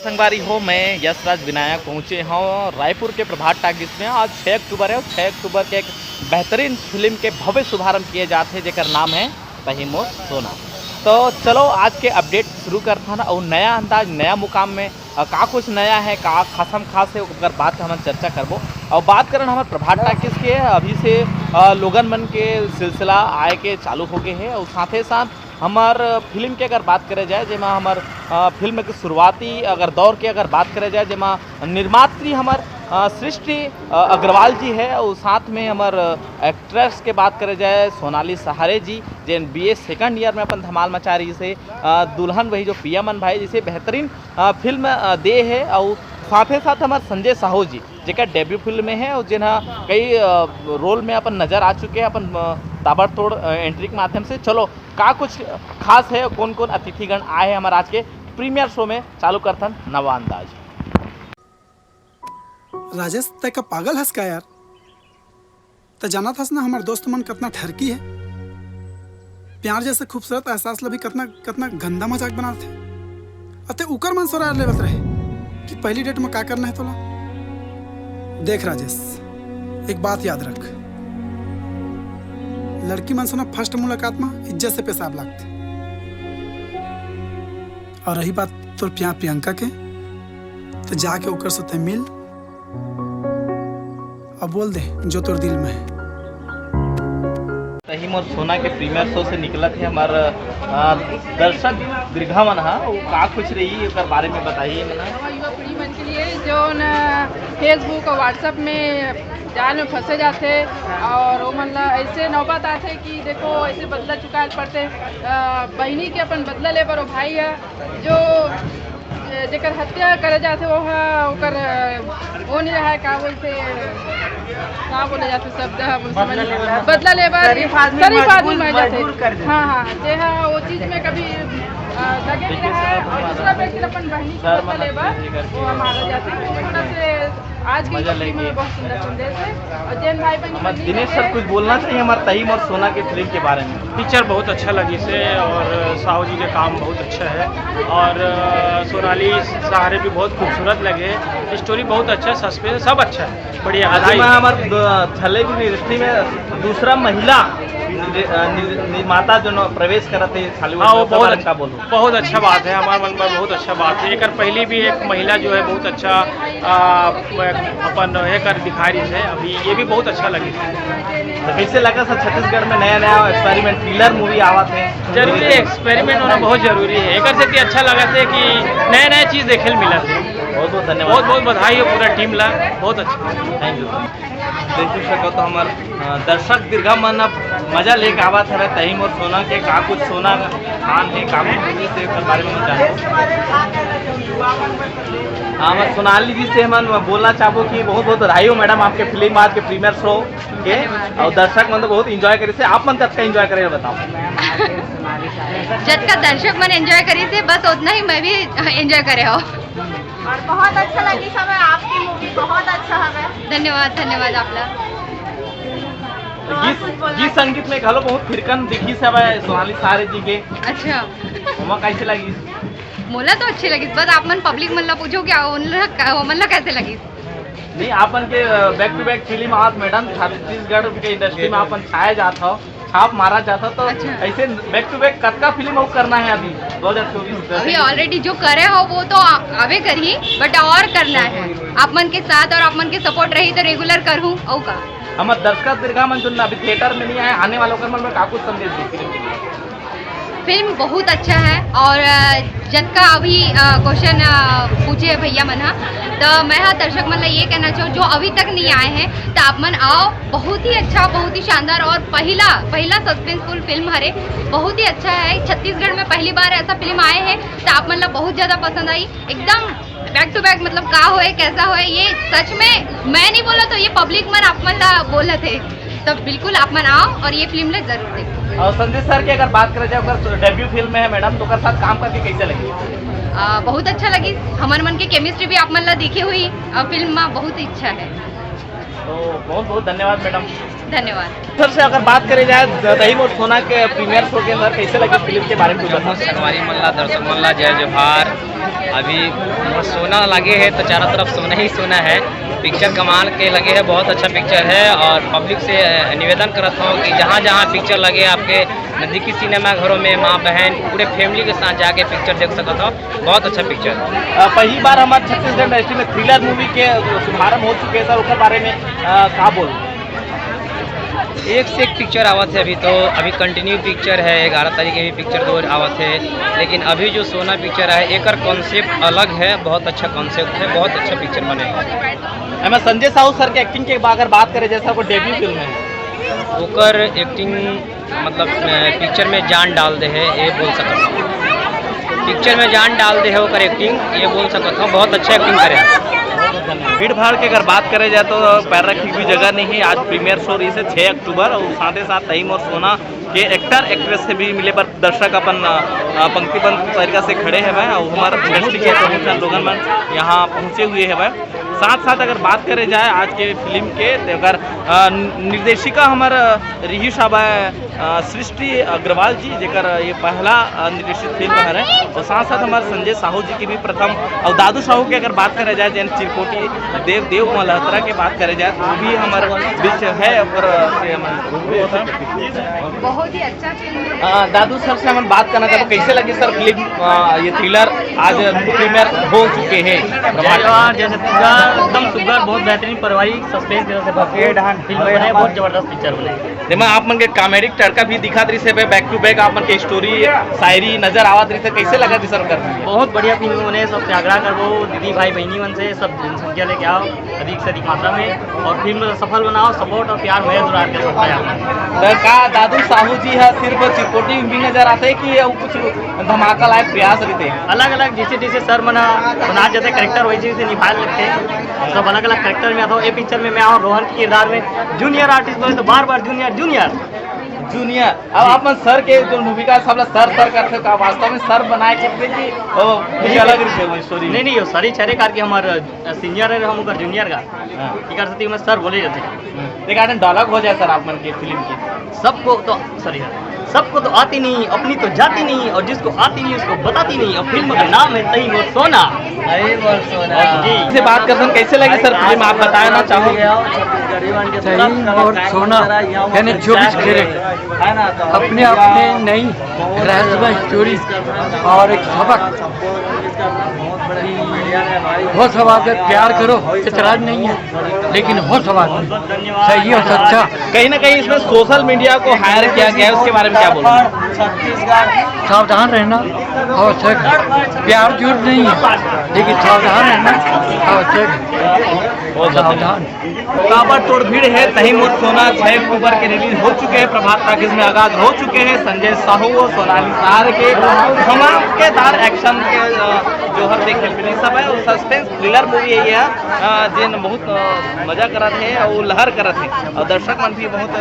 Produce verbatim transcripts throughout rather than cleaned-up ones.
संगवारी हो, मैं यशराज विनायक पहुँचे हूँ रायपुर के प्रभात टाकीज में। आज छः अक्टूबर है और छः अक्टूबर के एक बेहतरीन फिल्म के भव्य शुभारंभ किए जाते हैं, जेकर नाम है तही मोर सोना। तो चलो, आज के अपडेट शुरू करथन और नया अंदाज, नया मुकाम में अ, का कुछ नया है, का खासम खास है, ओकर बात हमन चर्चा करबो। और बात करन हमर प्रभात टाकीज के, अभी से अ, लोगन मन के सिलसिला आए के चालू हो गए है और साथे साथ हमर फिल्म के अगर बात करे जाए, जेमा हमर अ, फिल्म के शुरुआती अगर दौर के अगर बात करे जाए, जेमा निर्मात्री हमर अ, सृष्टि अ, अग्रवाल जी है और साथ में हमर एक्ट्रेस के बात करे जाए सोनाली सहारे जी, जेन बीए सेकंड ईयर में अपन धमाल मचा रही से अ, दुल्हन वही जो पिया मन भाई जैसे बेहतरीन अ, फिल्म अ, दे है और साथे साथ हमर संजय साहू जी जेकर डेब्यू फिल्म में है और जेन ह कई अ, रोल में अपन नजर आ चुके हैं अपन अ, ताबड़तोड़ अ, एंट्री के माध्यम से। चलो, का कुछ खास है, कौन कौन अतिथिगण आए हैं हमारे आज के प्रीमियर शो में, चालू करथन नवा अंदाज। राजेश, तय का पागल हस का यार? त जानत हस ना, हमार दोस्त मन कतना ठरकी है। प्यार जैसे खूबसूरत एहसास ला भी कतना, कतना गंदा मजाक बनात है। अते उकर मन सोरा लेवत रहे कि पहली डेट में का करना है तोला। देख राजेश, एक बात याद रख, लड़की मन से ना फर्स्ट मुलाकात में इज्जत से पेशाब लागथे। और रही बात तोर प्यार प्रियंका के, तो जाके ओकर साथे मिल, अब बोल दे जो तोर दिल में है। तही मोर सोना के प्रीमियर शो से निकलत है हमार अ, दर्शक दीर्घा मन हा, वो का कुछ रही ओकर बारे में बताइए मना। युवा पीढ़ी मन के लिए जो न फेसबुक और व्हाट्सएप में जाल में फंसे जाते और वो मन ला ऐसे नौबत आते कि देखो ऐसे बदला चुकाए पड़ते। अ, बहिनी के अपन बदला ले बर वो भाई है जो जेकर हत्या करे जाथे, वो ह, ओकर, वो नहीं रहा है, का बोलते, का बोले जाते शब्द है, बोल समझ बदला लेबर। बदला लेबर, शरीफ आदमी शरीफ आदमी मजबूर, मर जाते। मजबूर कर देते। हाँ, हाँ, जे हा वो चीज में कभी अ, लगे नहीं रहा है और दूसरा व्यक्ति अपन बहनी को बदला लेबर, वो मारा जाते हैं। तो इस तरह से आज की मजा लेके। बहुत सुंदर संदेश है। और जैन भाई बहन हमर दिनेश सर कुछ बोलना चाहिए हमार तही मोर सोना के फिल्म के बारे में। पिक्चर बहुत अच्छा लगी से और साहू जी के काम बहुत अच्छा है और अ, सोनाली सहारे भी बहुत खूबसूरत लगे। स्टोरी बहुत अच्छा, सस्पेंस सब अच्छा है, बढ़िया आज बधाई। मैं हमार द- छल्ले की इंडस्ट्री में दूसरा महिला निर्दे- अ, निर्- निर्माता जो न प्रवेश करत है छल्ले हाँ, वो में, ओकर बहुत बारे में अच्छा। का बोलूँ? बहुत अच्छा बात है, हमारे मन पर बहुत अच्छा बात है। एक पहली भी एक महिला जो है बहुत अच्छा आ, अपन ये कर दिखा रही है, अभी ये भी बहुत अच्छा लगे। तो कैसे लगा सर छत्तीसगढ़ में नया नया एक्सपेरिमेंट थ्रिलर मूवी आवत है? जरूरी है, एक्सपेरिमेंट होना बहुत जरूरी है। एक से अच्छा लगा थे कि नया नया चीज देखे मिला थे। बहुत बहुत धन्यवाद। बहुत बहुत बधाई हो पूरा टीम ला, बहुत अच्छा। Thank you sir. देख सकत हो हमार अ, दर्शक दीर्घा मन अब मजा लेके आवत हवे तही मोर सोना के का कुछ सोना खान है का कुछ से एकर बारे में जानो। हाँ, मैं सोनाली जी से हमन बोलना चाहबो कि बहुत बहुत बधाई हो मैडम आपके फिल्म आज के प्रीमियर शो के। और दर्शक मन तो बहुत एंजॉय करे से, आप मन कतका एंजॉय करे बताओ। जतका दर्शक मन एंजॉय करे से बस उतना ही मैं भी एंजॉय करे हो। और बहुत अच्छा लगी सब आपकी मूवी बहुत अच्छा हवे। धन्यवाद, धन्यवाद आपला। गीत, गीत संगीत में घलो बहुत थिरकन दिखिस हवय सोनाली सहारे जी के। अच्छा। ओमा कैसे लगी? मोला तो अच्छी लगी, बस आप मन पब्लिक मन ला पूछो क्या उन ला, वो मन ला कैसे लगी? नहीं, आपन के बैक टू बैक फिल्म आवत मैडम, छत्तीसगढ़ के इंडस्ट्री में आपन छाए जात हो, छाप मारा जात हो, तो अच्छा। ऐसे बैक टू बैक कतका फिल्म और करना है अभी दो हज़ार चौबीस? अभी ऑलरेडी जो करे हो वो तो अबे करी, बट और करना है। आप मन के साथ और आप मन के सपोर्ट रही तो रेगुलर करूँ और का। हमर दर्शक दीर्घा मन जो अभी थिएटर में नहीं आए, आने वालों के मन में का कुछ संदेश दे? फिल्म बहुत अच्छा है और अ, जतका अभी क्वेश्चन पूछे है भैया मन हा, तो मैं हा दर्शक मन ला ये कहना चाहूँ जो अभी तक नहीं आए हैं तो आप मन आओ। बहुत ही अच्छा, बहुत ही शानदार और पहला पहला सस्पेंसफुल फिल्म हरे। बहुत ही अच्छा है, छत्तीसगढ़ में पहली बार ऐसा फिल्म आए हैं तो आप मन ला बहुत ज़्यादा पसंद आई। एकदम बैक टू बैक, मतलब का होए कैसा होए, ये सच में मैं नहीं बोला तो ये पब्लिक मन आप मन ला बोलत है। तो बिल्कुल आप मन आओ और ये फिल्म ला जरूर देखो। और संजय सर की अगर बात करा जाए, अगर डेब्यू फिल्म है मैडम, तो ओकर साथ काम करके कैसे लगी? आ, बहुत अच्छा लगी। हमर मन के केमिस्ट्री भी आप मन ला दिखे हुई आ, फिल्म में बहुत ही अच्छा है। तो बहुत बहुत धन्यवाद मैडम। धन्यवाद। सर से अगर बात करी जाए द-, दही मोर सोना के प्रीमियर शो के अंदर कैसे लगी फिल्म के बारे में कुछ बताओ। संगवारी मन ला, दर्शक मन ला जय जोहार। अभी मोर सोना लगे है तो चारों तरफ सोना ही सोना है। पिक्चर कमाल के लगे है, बहुत अच्छा पिक्चर है और पब्लिक से, अ, निवेदन करत हूँ कि जहाँ जहाँ पिक्चर लगे आपके नजदीकी सिनेमा घरों में, माँ बहन पूरे फैमिली के साथ जाके पिक्चर देख सकत हो। बहुत अच्छा पिक्चर। अ, पहली बार हमारे छत्तीसगढ़ इंडस्ट्री में थ्रिलर मूवी के शुभारंभ हो चुके हैं सर, ओकर बारे में, अ, का बोल? एक से एक पिक्चर आवत है अभी तो, अभी कंटिन्यू पिक्चर है, ग्यारह तारीख के भी पिक्चर दो आवत है, लेकिन अभी जो सोना पिक्चर है एकर कॉन्सेप्ट अलग है, बहुत अच्छा कॉन्सेप्ट है, बहुत अच्छा पिक्चर बने। एमे संजय साहू सर के एक्टिंग के अगर बात करें, जैसा को डेब्यू फिल्म है, ओकर एक्टिंग मतलब, अ, पिक्चर में जान डाल दे है, ये बोल सकत हूँ। पिक्चर में जान डाल दे है ओकर एक्टिंग, ये बोल सकत हूँ, बहुत अच्छा एक्टिंग करे। भीड़ भाड़ के अगर बात करे जाए तो पैर रखे की भी जगह नहीं है। आज प्रीमियर शो रही है छः अक्टूबर और साथ ही साथ तही मोर सोना के एक्टर एक्ट्रेस से भी मिले बर दर्शक अपन, अ, अ, पंक्तिबद्ध तरीका से खड़े हवय और हमारे इंडस्ट्री के प्रमुख लोगन मन यहाँ पहुँचे हुए हवय। साथ साथ अगर बात करे जाए आज के फिल्म के, तो अगर, अ, निर्देशिका हमार रिही साहब है, अ, सृष्टि अग्रवाल जी, जेकर ये पहला, अ, निर्देशित फिल्म हरे, और साथ साथ हमारे संजय साहू जी की भी प्रथम, और दादू साहू की अगर बात करे जाए, जैन चिरकोटी देव देव मल्होत्रा के बात करे जाए, तो वो भी हमारे बीच है, और, अ, ये हमारे बहुत ही अच्छा फिल्म है। अ, दादू सर से हम बात करना चाहते, कैसे लगी सर फिल्म, अ, ये थ्रिलर आज प्रीमियर हो चुके हैं? जय जोहार, जय छत्तीसगढ़, एकदम सुघर, बहुत बेहतरीन पारिवारिक सस्पेंस के साथ भरपूर फिल्म बने, बहुत जबरदस्त पिक्चर बने। जेमा आप मन के कॉमेडी तड़का भी दिखत रहिस हे, बैक टू बैक आप मन के स्टोरी, शायरी नजर आवत रहिस हे, कैसे लगा थी सर करना? बहुत बढ़िया फिल्म बने, सबसे आग्रह करबो दीदी भाई बहनी मन से सब जनसंख्या लेके आओ अधिक से अधिक मात्रा में और फिल्म ला सफल बनाओ, सपोर्ट और प्यार भैया दुरार के साथ है आप। तो का दादू साहू जी हा सिर्फ चिरकोटी में नजर आते हैं कि ये कुछ धमाका लायक प्रयास रहते हैं? अलग अलग जैसे जैसे सर मना बना जाते करेक्टर वैसे वैसे निभा लेते हैं, सब अलग अलग करेक्टर में आता हूँ। ये पिक्चर में मैं आऊँ रोहन के किरदार में, जूनियर आर्टिस्ट बोले तो बार बार जूनियर जूनियर। जूनियर। अब आप मन सर के जो भूमिका सबला सर सर करते हो, का वास्तव में सर बनाए करते कि ओ, कुछ अलग रहते वो स्टोरी? नहीं नहीं, वो सर ही छरे कार के हमार, अ, सीनियर है, हम ओकर जूनियर का। हाँ। इकर सेती मैं सर बोले जाते हैं। हम्म। एक आदमी डायलॉग हो जाए सर आप मन के फिल्म के। सबको तो, सॉरी सर, सबको तो आती नहीं, अपनी तो जाती नहीं, और जिसको आती नहीं उसको बताती नहीं। और फिल्म का नाम है तही मोर सोना। तही मोर सोना। जी। से बात करते हैं, कैसे लगी सर फिल्म, आप बताना चाहो? तही मोर सोना यानी चौबीस कैरेट अपने आप में नई रहस्यमय स्टोरी और एक सबक। होश हवा से प्यार करो, इतराज नहीं है, लेकिन होश हवा से सही और सच्चा। कहीं ना कहीं इसमें सोशल मीडिया को हायर किया गया है, उसके बारे में क्या बोलोगे? सावधान रहना आवश्यक है। प्यार झूठ नहीं है, लेकिन सावधान रहना आवश्यक है। बहुत सावधान। ताबड़तोड़ भीड़ है। तही मोर सोना छह अक्टूबर के रिलीज हो चुके हैं, प्रभात टॉकीज में आगाज हो चुके हैं। संजय साहू और सोनाली सहार के धमाकेदार एक्शन के, अ, जोहर देखे मिली सब है। और सस्पेंस थ्रिलर मूवी है ये, अ, जेन बहुत, अ, मजा करत है और लहर करत है और दर्शक मन भी बहुत, अ,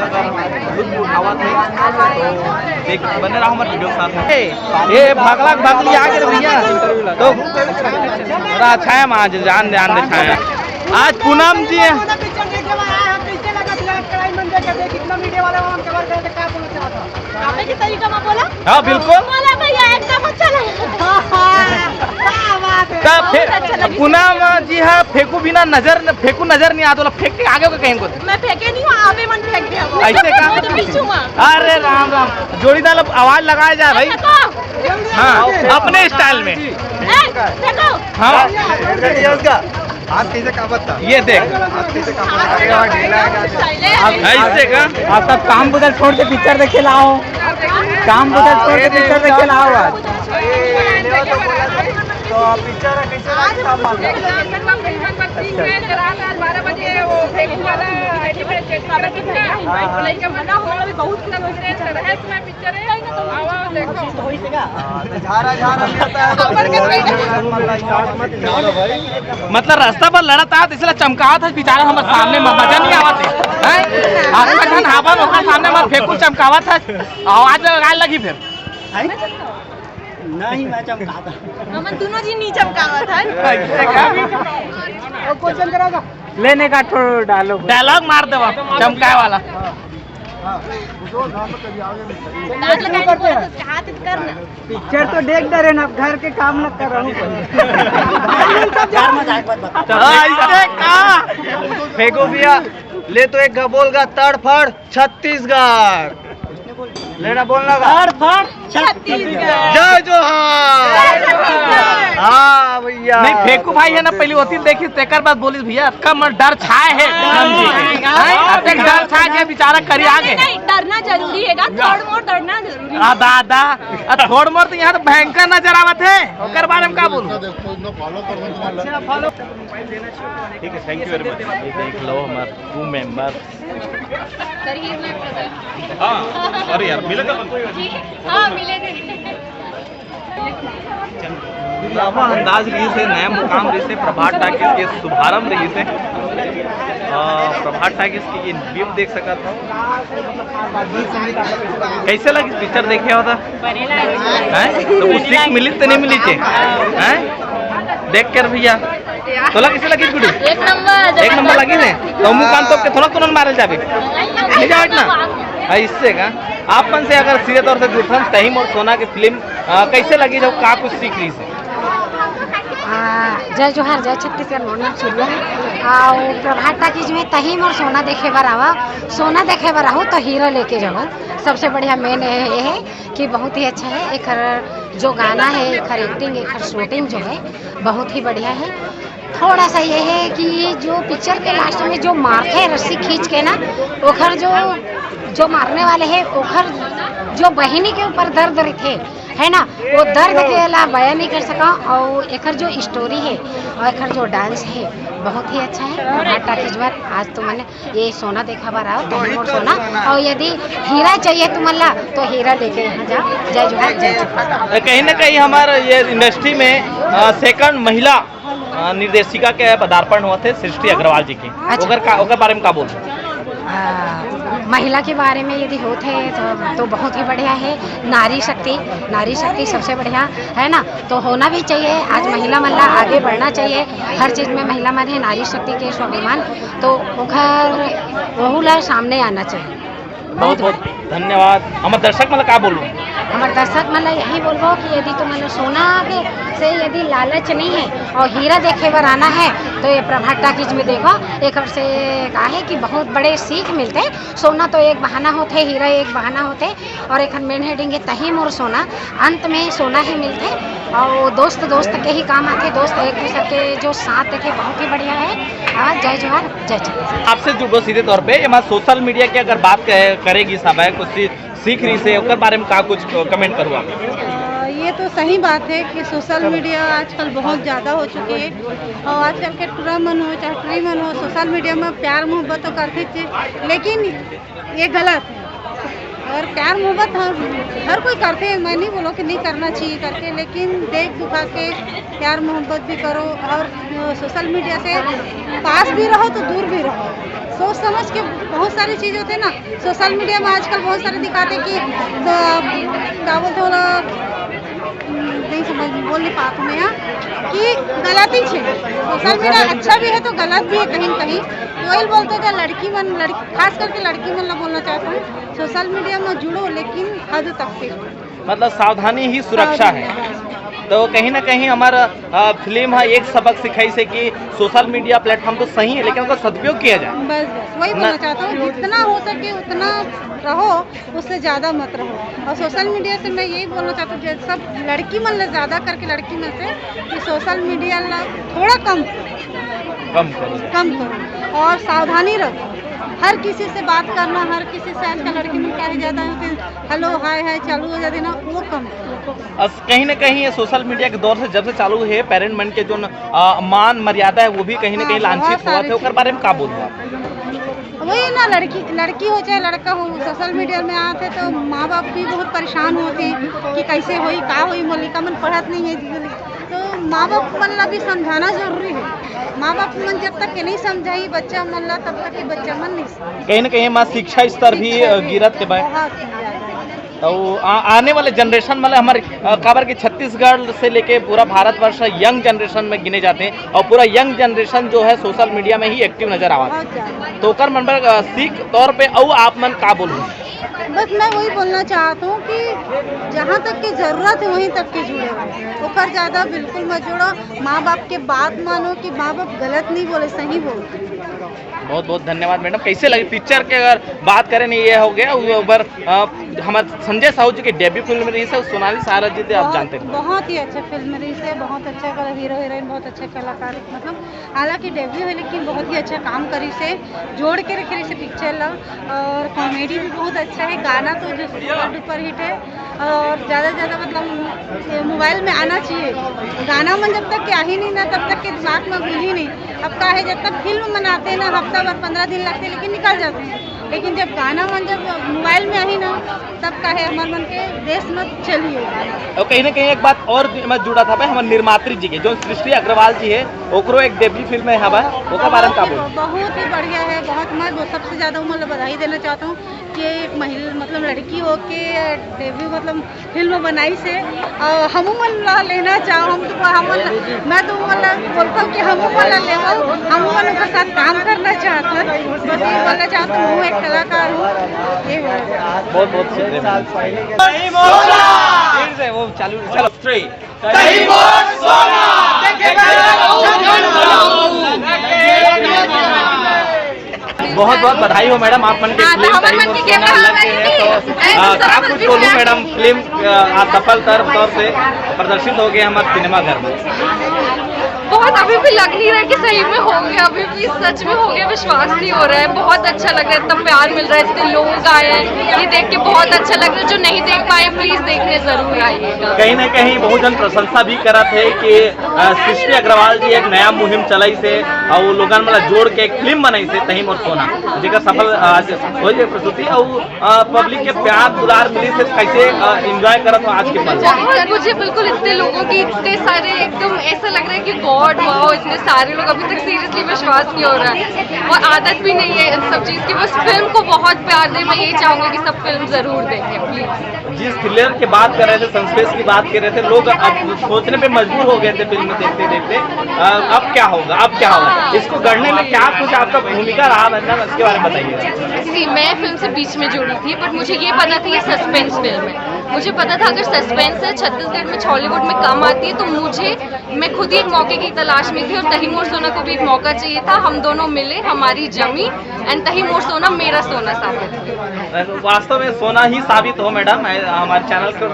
लुत्फ उठावत है। तो देख, बने रहो हमारे वीडियो के साथ में। ए, ए, भागला भागली आ गए भैया। तो थोड़ा अच्छा है, आज जान ध्यान दे छाया। आज पूनम जी है। काफी की तरीका में बोला। हाँ, बिल्कुल। बोला भैया, एकदम अच्छा लगा। हाँ, हाँ, क्या बात है। का बहुत फे-, अच्छा लगा। पूनम जी, हाँ, फेंकू बिना नजर न, फेंकू नजर नहीं आता, बोला, फेंक के आगे को कहीं को। मैं फेंके नहीं हूँ, आप ही मन फेंक दिया वो। ऐसे का? वो तो पीछू में। अरे राम राम, जोड़ीदार अब आवाज लगाया जाए भाई। फेंको। हाँ, अपने स्टाइल में। ए, फेंको। हाँ। आप कैसे का बता? ये देख। आप कैसे का बता? अरे, वाह, ढीला है। आप ऐसे का? आप सब काम बुधर छोड़ के पिक्चर देखे लाओ। काम बुधर छोड़ के पिक्चर देखे लाओ आज। तो पिक्चर कैसे लगा? बारह बजे वो फेंकू वाला, हाँ, हाँ। बहुत रहस्य में पिक्चर है। आओ, आओ, देखो। हाँ, तो झारा, झारा लेता है तो मतलब रास्ता पर लड़त आत, इसलिए चमकावत है बेचारा, हमर सामने म-, मजा नहीं आवत है, हैं? आत्मा धन हाबा ओकर सामने म फेंकू चमकावत है, आवाज लगाए लगी फिर। हैं? नहीं, मैं चमकाता। हमन दोनों जी नहीं चमकावत है। ऐसे का? वो क्वेश्चन कराओगा? लेने का ठो डायलॉग। डायलॉग मार देवा, चमकाए वाला। हाथ लगा के बोल, हाथ कर ना। पिक्चर तो देख डरे ना, अब घर के काम न कर रहा हूँ। हाँ, ऐसे का? फेंको भैया, ले तो एक बोल गा, तड़फड़ छत्तीसगढ़। लेना बोलना का। तड़फड़ छत्तीसगढ़। जय जोहार। हाँ भैया। नहीं, फेंकू भाई है ना, पहले होती देखी, तेकर बाद बोली भैया, अतका मन डर छाए है। हाँ। हैं? अतक डर छाए के बेचारा करी आगे। नहीं, डरना जरूरी है, थोड़ मोर डरना जरूरी है। आ दादा, आ थोड़ मोर तो यहाँ तो भयंकर नजर आवत है, ओकर बारे में का बोलूं? ठीक है, thank you very much। ये देख लो हमारे crew member। हाँ, अरे यार, मिलेगा। हाँ, मिलेगा। नवा अंदाज रहिस हे, नया मुकाम रहिस हे, प्रभात टाकीज के शुभारंभ रहिस हे। अ, प्रभात टाकीज के ये view देख सकत हो। कैसे लगिस पिक्चर देखे हो त? हैं? तो कुछ सीख मिलिस त नहीं मिलिस हे? हैं? देख कर भैया, तोला कैसे लगिस गुड्डू? एक नंबर। एक नंबर लगिस हे। तो मुँह कान तोप के थोड़ा कोनो ल मारे जाबे। नहीं जावत ना? हाँ, इससे का? आप मन से अगर सीधे तौर से जुड़थन, तही मोर सोना के फिल्म, अ, कैसे लगिस हे, का कुछ सीख रहिस हे? आ, जय जोहार, जय छत्तीसगढ़, मोर नाम सूर्या हे। अउ प्रभात टाकीज में तही मोर सोना देखे बर आवा, सोना देखे बर आहू तो हीरा लेके जाहू। सबसे बढ़िया main ये, ये हे कि बहुत ही अच्छा हे, एकर जो गाना हे, एकर acting, एकर shooting जो हे, बहुत ही बढ़िया हे। थोड़ा सा ये हे कि जो पिक्चर के last में जो मारथे रस्सी खींच के ना, ओखर जो, जो मारने वाले हे, ओखर जो बहिनी के ऊपर दर्द रहिथे, है ना, वो दर्द के ला बयां नहीं कर सका। और एकर जो story हे और एकर जो dance हे, बहुत ही अच्छा हे। प्रभात टाकीज बर आज तो मैंने ये सोना देखा बर आओ, तही मोर सोना। और यदि हीरा चाहिए तुमन ला, तो हीरा लेके यहाँ जाओ। जय जोहार, जय छत्तीसगढ़। कहीं ना कहीं हमारा ये industry में, अ, second महिला, अ, निर्देशिका के पदार्पण होवत हे सृष्टि अग्रवाल जी के। अच्छा। ओकर का, ओकर बारे में का बोलबो? आ, महिला के बारे में यदि होत हे तो, तो बहुत ही बढ़िया हे। नारी शक्ति, नारी शक्ति सबसे बढ़िया हे ना, तो होना भी चाहिए। आज महिला मन ला आगे बढ़ना चाहिए, हर चीज में महिला मन हे, नारी शक्ति के स्वाभिमान, तो ओखर, वहू ला सामने आना चाहिए। बहुत बहुत धन्यवाद। हमर दर्शक मन ला का बोलबो? हमर दर्शक मन ला यही बोलबो कि यदि तुमन सोना के से यदि लालच नहीं हे और हीरा देखे बर आना हे, तो ये प्रभात टाकीज में देखो। एकर से का हे कि बहुत बड़े सीख मिलथे। सोना तो एक बहाना होथे, हीरा एक बहाना होथे, और एखर main heading हे तही मोर सोना। अंत में सोना ही मिलथे और दोस्त दोस्त के ही काम आथे। दोस्त एक दूसर के जो साथ देथे, बहुत ही बढ़िया हे। हाँ, जय जोहार, जय छत्तीसगढ़। आपसे जुड़बो सीधे तौर पे, एमा social media की अगर बात कहे, करेगी सब है, कुछ सी-, सीख रहिस हे, ओकर बारे में का कुछ comment करहू आप? अ, ये तो सही बात है कि social media आजकल बहुत ज़्यादा हो चुकी है और आजकल के टुरा मन हो चाहे टुरी मन हो, social media में प्यार मोहब्बत तो करथे, लेकिन ये गलत है। और प्यार मोहब्बत हर, हर कोई करथे, मैं नहीं बोलूँ कि नहीं करना चाहिए करके, लेकिन देख दुखा के प्यार मोहब्बत भी करो और, अ, social media से पास भी रहो तो दूर भी रहो। सोच समझ के बहुत सारी चीज़ होथे ना, social media में आजकल बहुत सारे दिखाथे कि, अ, का बोलथे ओला, नहीं समझ, बोल नहीं पात हूँ मैं यहाँ, कि गलत ही छे। Social media अच्छा भी है तो गलत भी है कहीं न कहीं। तो वही बोलते थे लड़की मन, लड़की, खास करके लड़की मन ला बोलना चाहता हूँ, social media में जुड़ो लेकिन हद तक से। मतलब सावधानी ही सुरक्षा है। सावधानी। तो कहीं ना कहीं हमारा, अ, फिल्म ह एक सबक सिखाइस हे कि social media platform तो सही है, लेकिन उसका सदुपयोग किया जाए। बस, बस, वही ना। बोलना चाहता हूँ, जितना हो सके उतना रहो, उससे ज़्यादा मत रहो। और social media से मैं यही बोलना चाहता हूँ, जैसे सब लड़की मन ला, ज़्यादा करके लड़की मन से, कि social media ला थोड़ा कम, कम करो। कम करो और सावधानी रखो। हर किसी से बात करना, हर किसी से, आजकल लड़की मन का ही ज़्यादा है कि hello, hi, hi चालू हो जाथे ना, वो कम करो। अस-, कहीं ना कहीं ये social media के दौर से जब से चालू हे, parent मन के जो न, अ, मान मर्यादा है, वो भी कहीं ना हाँ, कहीं लांछित बहुत हुआ सारी थे, ओकर चीज। बारे में का बोलबो आप? वही ना, लड़की, लड़की हो चाहे लड़का हो, social media में आथे तो माँ बाप भी बहुत परेशान होथे कि कैसे होई, का होई, मोर लइका मन पढ़त नहीं है जी। तो माँ बाप मन ला भी समझाना जरूरी है। माँ बाप मन जब तक के नहीं समझाई बच्चा मन ला, तब तक के बच्चा मन नहीं समझे। कहीं ना कहीं माँ शिक्षा स्तर भी, अ, शिक्षा भी गिरत के बा। बहुत गिरत। तो आ, आने वाले जनरेशन, मतलब हमारे, अ, काबर कि छत्तीसगढ़ से लेके पूरा भारतवर्ष यंग जनरेशन में गिने जाते हैं और पूरा यंग जनरेशन जो है सोशल मीडिया में ही एक्टिव नजर आवा है। तो ओकर मन पर, अ, सीख तौर पे अउ आप मन का बोलू? बस मैं वही बोलना चाहता हूँ कि जहाँ तक की जरूरत है वहीं तक के जुड़े रहो, ओकर ज्यादा बिल्कुल मत जोड़ो। माँ बाप के बात मानो कि माँ बाप गलत नहीं बोले, सही बोलते। बहुत बहुत धन्यवाद मैडम। कैसे लगे पिक्चर के, अगर बात करें नहीं, ये हो गया वो ओकर, अ, हमारे संजय साहू जी के डेब्यू फिल्म रहिस हे, सोनाली सारथ जी थे, आप बहुत जानते हैं। बहुत ही अच्छा फिल्म रहिस हे, बहुत अच्छा कला-, हीरो हीरोइन बहुत अच्छा कलाकार, मतलब हालांकि डेब्यू है लेकिन बहुत ही अच्छा काम करिस हे, जोड़ के रखे रहिस हे पिक्चर ला। और कॉमेडी भी बहुत अच्छा है, गाना तो जो सुपर डुपर हिट है। और ज़्यादा से ज़्यादा मतलब ये मोबाइल में आना चाहिए। गाना मन जब तक के आ ही नहीं ना, तब तक के दिमाग में घुल ही नहीं। अब का है, जब तक फिल्म बनाते हैं ना, हफ्ता भर पंद्रह दिन लगते हैं, लेकिन निकल जाते हैं। लेकिन जब गाना मन जब मोबाइल में आही ना, तब का है, हमारे मन के देश में चलिए गाना। और कहीं ना कहीं एक बात और मैं जुड़ा था भाई, हमारे निर्मात्री जी के, जो सृष्टि अग्रवाल जी है, ओकरो एक डेब्यू फिल्म है हवा, ओकर बारे में का बहुत ही बोलू? बहुत ही बढ़िया है, बहुत मस्त। सबसे ज़्यादा मैं बधाई देना चाहता हूँ कि एक महिला, मतलब लड़की हो के डेब्यू, मतलब फिल्म बनाइस हे। और हमू मन ला लेना चाहो, हम तो, हम मन, मैं तो मन ला बोलता हूँ कि हमू मन ला लेवो, हमू मन ओकर साथ काम करना चाहत हन। बस ये बोलना चाहत हूँ, मैं एक कलाकार हूँ, ये बोलना चाहत हूँ। बहुत बहुत शुक्रिया मैडम। फिर से वो चालू, चलो। बहुत बहुत बधाई हो मैडम, आप मन के हाँ, तो फिल्म हमर कहीं मन के सोना कैमरा लग गए हैं। तो, ऐसे आ, सब का कुछ बोलूँ मैडम, फिल्म, आ, सफल तौर तौर से प्रदर्शित हो गए हमारे सिनेमा घर में। बहुत, अभी भी लग नहीं रहा है कि सही में हो गया, अभी भी सच में हो गया, विश्वास नहीं हो रहा है। बहुत अच्छा लग रहा है, इतना प्यार मिल रहा है, इतने लोग आए हैं, ये देख के बहुत अच्छा लग रहा है। जो नहीं देख पाए, प्लीज देखने जरूर आइएगा। कहीं ना कहीं बहुत जन प्रशंसा भी करत है कि, अ, सृष्टि अग्रवाल जी एक नया मुहिम चलाइस हे और वो लोगन मन ला जोड़ के एक फिल्म बनाइस हे तही मोर सोना, जेकर सफल आज हो गए प्रस्तुति और, अ, पब्लिक के प्यार दुलार मिलिस हे। कैसे, अ, एंजॉय करत हो आज के पल? बहुत, मुझे बिल्कुल इतने लोगों की, इतने सारे, एकदम ऐसा लग रहा है कि गॉड, वाओ, इतने सारे लोग, अभी तक सीरियसली विश्वास नहीं हो रहा है और आदत भी नहीं है इन सब चीज़ की। बस फिल्म को बहुत प्यार दे, मैं यही चाहूँगी कि सब फिल्म ज़रूर देखें प्लीज। जिस थ्रिलर की बात कर रहे थे, सस्पेंस की बात कर रहे थे, लोग अब सोचने पे मजबूर हो गए थे फिल्म देखते देखते, अ, अब क्या होगा, अब क्या होगा, इसको गढ़ने में क्या कुछ आपका भूमिका रहा मैडम, इसके बारे में बताइए। सी, मैं फिल्म से बीच में जुड़ी थी, बट मुझे ये पता था ये सस्पेंस फिल्म है। मुझे पता था अगर सस्पेंस है, छत्तीसगढ़ में, हॉलीवुड में कम आती है, तो मुझे, मैं खुद ही एक मौके की तलाश में थी और तही मोर सोना को भी एक मौका चाहिए था। हम दोनों मिले, हमारी जमी, एंड तही मोर सोना मेरा सोना साबित हुआ। वास्तव में सोना ही साबित हो मैडम। मैं, हमारे चैनल को